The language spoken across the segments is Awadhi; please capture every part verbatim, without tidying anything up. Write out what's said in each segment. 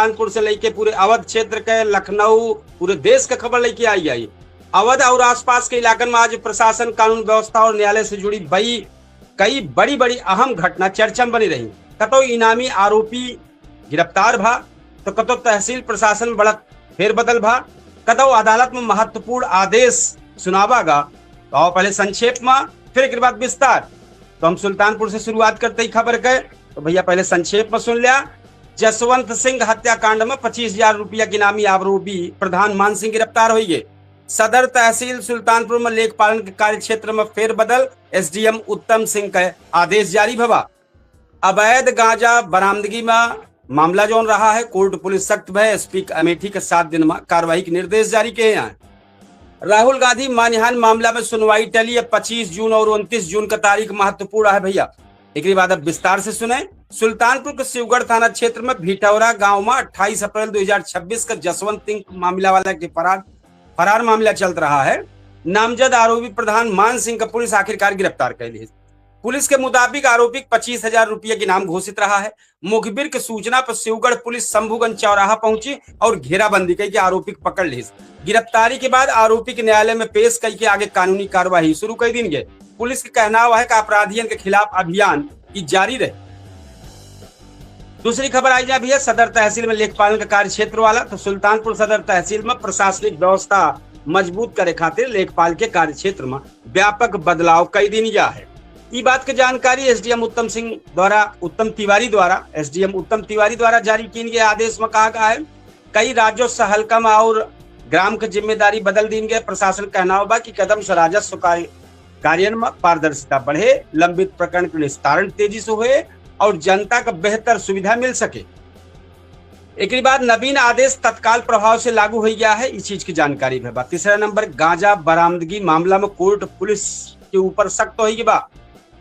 सुल्तानपुर से लेके पूरे अवध क्षेत्र के, लखनऊ, पूरे देश के खबर लेके आई आई। अवध और आसपास के इलाकन में आज प्रशासन, कानून व्यवस्था और न्यायालय से जुड़ी बई कई बड़ी बड़ी अहम घटना चर्चा में बनी रही। कतौ इनामी आरोपी गिरफ्तार भा, तो कतौ तहसील प्रशासन में बड़ा फेरबदल भा, कतौ अदालत में महत्वपूर्ण आदेश सुनावा गा। तो आओ पहले संक्षेप में, फिर एक बाद विस्तार। तो हम सुल्तानपुर से शुरुआत करते ही खबर के, तो भैया पहले संक्षेप में सुन लिया। जसवंत सिंह हत्याकांड में पच्चीस हजार रुपया के इनामी आरोपी प्रधान मान सिंह गिरफ्तार हुई है। सदर तहसील सुल्तानपुर में लेखपालन के कार्य क्षेत्र में फेरबदल, एसडीएम उत्तम सिंह का आदेश जारी भवा। अवैध गांजा बरामदगी में मामला जौन रहा है, कोर्ट पुलिस सख्त भय, एसपी अमेठी के सात दिन में कार्रवाई के निर्देश जारी किए हैं। राहुल गांधी मानहानि मामला में सुनवाई टली है। पच्चीस जून और उनतीस जून का तारीख महत्वपूर्ण है भैया। एक बाद अब विस्तार से सुने। सुल्तानपुर के शिवगढ़ थाना क्षेत्र में भिटौरा गांव में अट्ठाईस अप्रैल दो हज़ार छब्बीस का जसवंत सिंह मामला वाला के फरार फरार मामला चलत रहा है। नामजद आरोपी प्रधान मान सिंह का पुलिस आखिरकार गिरफ्तार कर ली। पुलिस के मुताबिक आरोपी पच्चीस हजार रुपये के इनाम घोषित रहा है। मुखबिर के सूचना पर शिवगढ़ पुलिस शंभुगंज चौराहा पहुंची और घेराबंदी कई के आरोपी के पकड़ ली। गिरफ्तारी के बाद आरोपी के न्यायालय में पेश कई के आगे कानूनी कार्यवाही शुरू कर दी गई। पुलिस के कहनाव है कि अपराधियन के खिलाफ अभियान की जारी रहे। दूसरी खबर आई जा भैया, सदर तहसील में लेखपालन का कार्य क्षेत्र वाला। तो सुल्तानपुर सदर तहसील में प्रशासनिक व्यवस्था मजबूत करे खातिर लेखपाल के कार्य क्षेत्र में व्यापक बदलाव कई दिन जा है। ई बात के जानकारी एसडीएम उत्तम सिंह द्वारा, उत्तम तिवारी द्वारा, एसडीएम उत्तम तिवारी द्वारा जारी कीन गए आदेश में कहा गया है, कई राजस्व हल्का में और ग्राम के जिम्मेदारी बदल दीन गए। प्रशासन कहनाव बा कि कदम से राजस्व कार्य, कार्य में पारदर्शिता बढ़े, लंबित प्रकरण के निस्तारण तेजी से होए और जनता का बेहतर सुविधा मिल सके। एकरी बाद नवीन आदेश तत्काल प्रभाव से लागू हो गया है, इस चीज की जानकारी भी बा। तीसरा नंबर, गांजा बरामदगी मामला में कोर्ट पुलिस के ऊपर सख्त हो गई बा।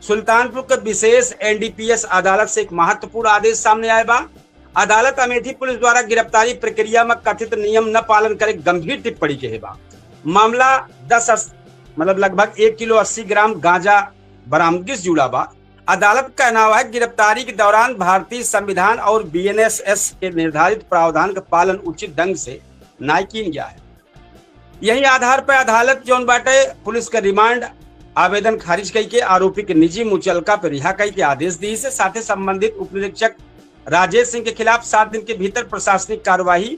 सुल्तानपुर के विशेष एनडीपीएस अदालत से एक महत्वपूर्ण आदेश सामने आए बा। अदालत अमेठी पुलिस द्वारा गिरफ्तारी प्रक्रिया में कथित नियम न पालन करे गंभीर टिप्पणी के है बा। मामला दस अस-, मतलब लगभग एक किलो अस्सी ग्राम गांजा बरामदगी से जुड़ा बा। अदालत का कहनाव है गिरफ्तारी के दौरान भारतीय संविधान और बीएनएसएस के निर्धारित प्रावधान का पालन उचित ढंग से नाय कीन गया है। यही आधार पर अदालत जौन बाटे पुलिस के रिमांड आवेदन खारिज कई के आरोपी के निजी मुचलका पर रिहा कई के आदेश दी से साथे संबंधित उपनिरीक्षक राजेश सिंह के खिलाफ सात दिन के भीतर प्रशासनिक कार्यवाही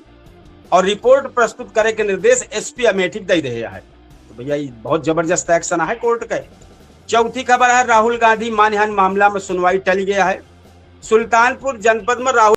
और रिपोर्ट प्रस्तुत करे के निर्देश एसपी अमेठी के दे रहे हैं। तो भैया, ये बहुत जबरदस्त एक्शन है कोर्ट का। चौथी खबर है, राहुल गांधी मानहानि मामला में सुनवाई टल गया है। सुल्तानपुर जनपद में राहुल